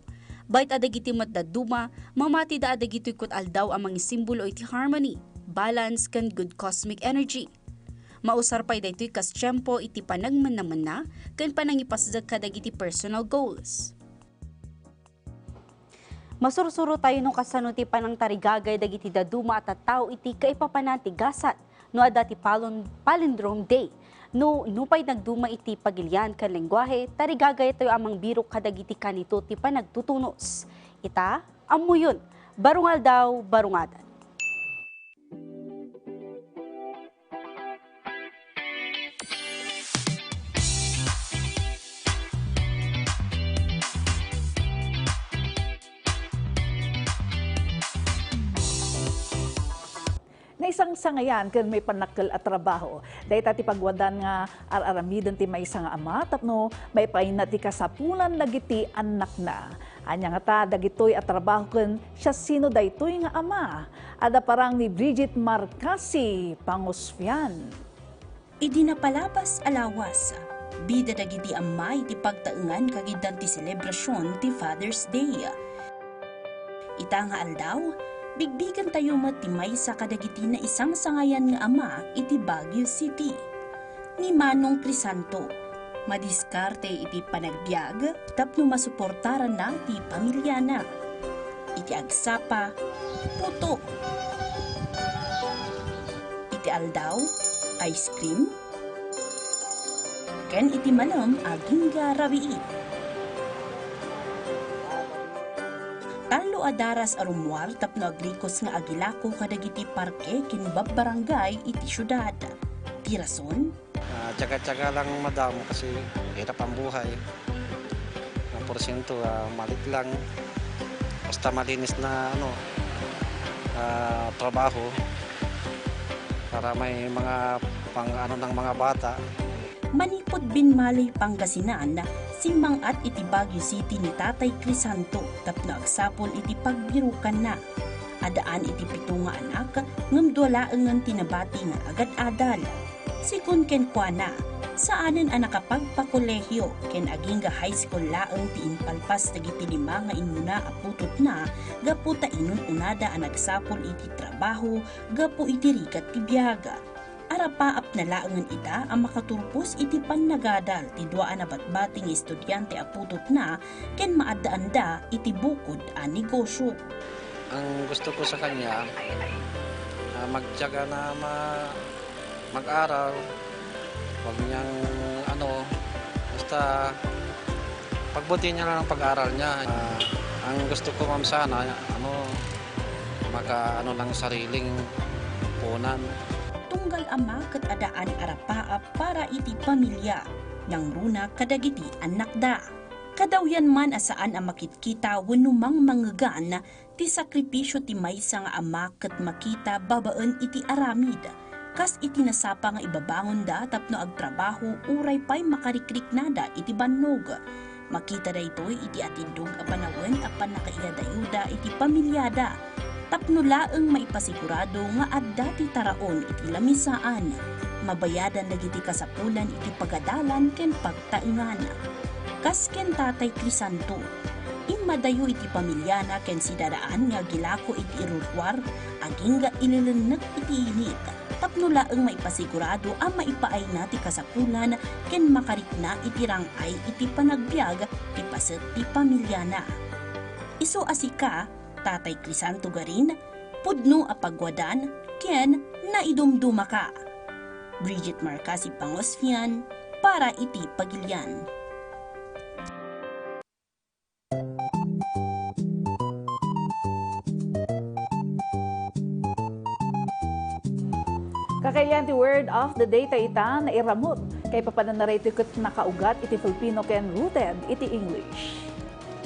Bayt a dagiti met dadduma, mamatida a dagitoy ket aldaw a mangisimbolo iti harmony, balance, ken good cosmic energy. Mausar pay daytoy kas tiempo iti panagmennamenna ken panangipasdek kadagiti personal goals. Masursurotayo no kasano ti panangtarigagay dagiti dadduma a tattao iti kaipapanan ti gasat no adda ti palon-, palindrome day. No, nupay nagduma iti pagilian ken lengguahe, tarigagaytayo a mangbirok kadagiti kanito ti panagtutunos. Ita, ammoyon, baro nga aldaw, baro nga adan. Naisangsangayan ken maipannakkel a trabaho. Dayta ti pagwadan nga ar-aramiden ti maysa nga ama tapno maipaayna ti kasapulan dagiti annakna. Ania ngata dagitoy a trabaho ken siasino daytoy nga ama? Adda parang ni Bridget Marcasi Pangusfian. Idi napalabas a lawas, bida dagiti amma iti pagtaengan kagiddan ti selebrasion ti Father's Day. Ita nga aldaw, bigbigentayo met ti maysa kadagiti naisangsangayan nga ama iti Baguio City. Ni Manong Crisanto, madiskarte iti panagbiag tapno masuportaranna ti pamiliana. Iti agsapa, puto. Iti aldaw, ice cream. Ken iti malem, agingga rabii. Tallo a daras a rummuar tapno agrikos nga agilako kadagiti parke ken babbarangay iti siudad. Ti rason? Ah, tiyaga-tiyaga lang, madam, kasi hirap ang buhay. Ang porsyento, ah, malit lang. Basta malinis na, ano, ah, trabaho para may mga pang-ano ng mga bata. Manipud Binmaley, Pangasinan, simmang-at iti Baguio City ni Tatay Crisanto tapno agsapul iti pagbirukanna. Addaan iti pito nga anak, ngem dua laengen ti nabati nga agad-adal. Sigun kenkuana, saanen a nakapagpakolehio ken agingga high school laeng ti impalpas dagiti lima nga immuna a putotna gapu ta inun-unada a nagsapul iti trabaho gapu iti rigat ti biag. Arapaapna laengen ita a makaturpos iti pannagadal ti dua a nabatbati nga estudiante a putotna ken maaddaanda iti bukod a negosyo. Ang gusto ko sa kanya, ah, magtiyaga na ma-, mag-aral, wag niyang ano, basta pagbutihan niya lang ang pag-aral niya. Ah, ang gusto ko, ma'am, sana, ano, maka-ano ng sariling punan. Tunggal ama ket addaan a rapaap para iti pamilya, nangruna kadagiti annakda. Kadawyan man a saan a makitkita wenno mangmangegan ti sakripisio ti maysa nga ama ket makita babaen iti aramid, kas iti nasapa nga ibabangonda tapno agtrabaho uray pay makarikriknada iti bannog. Makita daytoy iti atindog a panawen a pannakaiyadayuda iti pamilyada, tapno laeng maipasigurado nga adda ti taraon iti lamisaan, mabayadan dagiti kasapulan iti pagadalan ken pagtaengan. Kas ken Tatay Crisanto, immadayo iti pamilyana ken sidadaan nga agilako iti irurruar, agingga ililennek iti init, tapno laeng maipasigurado a maipaayna ti kasapulan ken makarikna iti rang-ay iti panagbiag ti paset ti pamilyana. Isu a sika, Tatay Crisanto Garin, pudno a pagwadan ken naidumdumaka. Bridget Marcasi Pangosfian para iti Pagilian. Kakailian ti word of the day ta ita, nairamut. Kaipapanana daytoy ket nakaugat iti Filipino ken rooted iti English.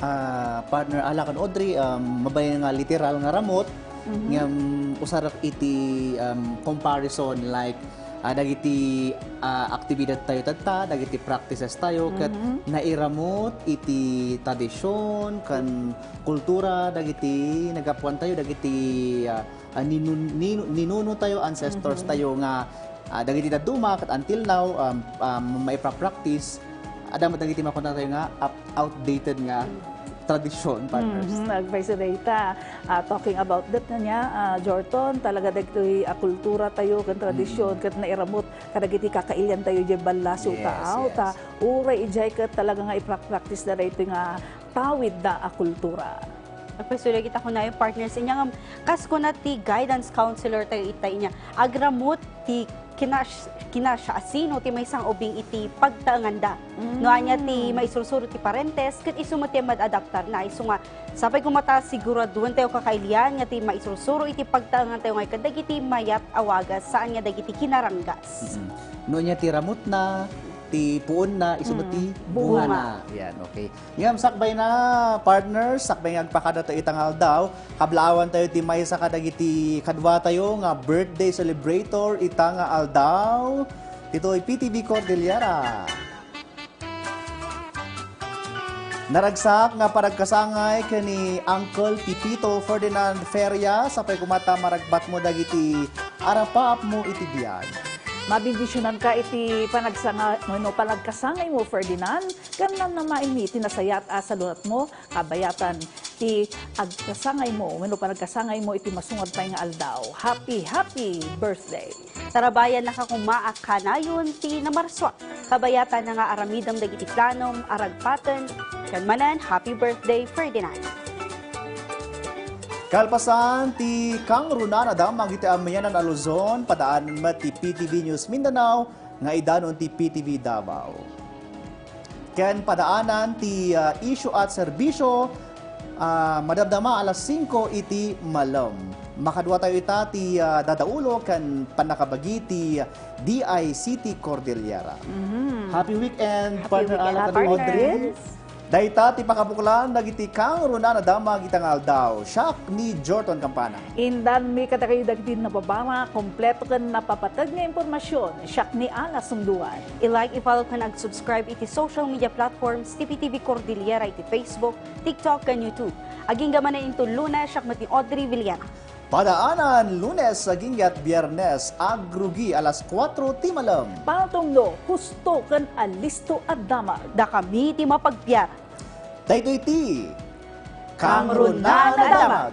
Ah, partner Ala ken Audrey, um, mabain nga literal nga ramut, Mhm. ngem usarek iti, um, comparison, like, ah, dagiti, ah, aktibidad tayo tatta, dagiti practices tayo, ket Mhm. nairamut iti tradisyon ken kultura dagiti nagapuan tayo, dagiti, ah, ah, ninun-, ninu-, ninuno tayo, ancestors Mhm. tayo nga, ah, dagiti dadduma ket until now, um, um, maipapractice, adda met dagiti makunatayo nga up-, outdated nga Mm. tradisyon, partners. Mhm, agpayso dayta. Ah, talking about that nga niya, ah, Jorton, talaga dagitoy, ah, kultura tayo ken tradisyon, Mm. ket nairamut kadagiti kakailian tayo diay ballasiw ta, Yes, aw, yes. ta, uray idiay ket talaga nga iprak-practice da daytoy nga tawid da a kultura. Agpayso dagita kunayo, partners, inya ngem, kas kuna ti guidance counselor tayo ita inya, agramut ti kinash-, kinasha-, asino ti maysa nga ubing iti pagtaenganda. Mm. No ania ti maisursuro ti parentes, ket isu met ti mad-adaptarna. Isu nga, sapay koma ta siguraduentayo kakailian nga ti maisursuro iti pagtaengantayo nga kadagiti mayat a wagas, saan nga dagiti kinaranggas. Mm. No ania ti ramutna, ti puonna, isu met ti Mm. Bunga. Bungana. Yan, okay. Ngem sakbay na, partners, sakbay nga agpakada tayo ita nga aldaw, kablaawan tayo ti maysa kadagiti kadua tayo nga birthday celebrator ita nga aldaw, ditoy P T V Cordillera. Naragsak nga panagkasangay ken ni Uncle Pipito Ferdinand Feria, sapay koma ta maragbatmo dagiti arapaapmo iti biag. Mabindisionanka iti panagsanga-, wenno panagkasangaymo, Ferdinand, ken namnamaenmi ti nasayaat a saludatmo, kabayatan ti agkasangaymo wenno panagkasangaymo iti masungad pay nga aldaw. Happy, happy birthday! Tarabayannaka koma a kanayon ti namarsuak. Kabayatan nga aramidem dagiti planom a ragpaten ken manen, happy birthday, Ferdinand! Kalpasan ti kangrunaan a damag iti amianan a Luzon, padaanan met ti P T V News Mindanao nga idanon ti P T V Davao. Ken padaanan ti, ah, isyu at serbisyo, ah, madamdama alas singko iti malem. Makadua tayo ita ti, ah, dadaulo ken pannakabagi ti D I C T Cordillera. Mhm. Happy weekend, Happy partner weekend, Ala ken partner. Audrey. Yes. Dayta ti pakabuklan dagiti kangrunaan a damag ita nga aldaw. Siak ni Jordan Campana. Indanmi kadakayo dagiti nababara, kompleto ken napapateg nga impormasion. Siak ni Ala Sungduan. I-like, i-follow ken ag-subscribe iti social media platforms ti P T V Cordillera iti Facebook, TikTok, ken YouTube. Agingga manen inton Lunes, siak met ni Audrey Villena. Padaanan, Lunes agingga Biernes, agrugi alas kuatro ti malem. Paltongno, husto ken alisto a damag. Dakami ti mapagbiar. Daytoy ti Kangrunaan a Damag.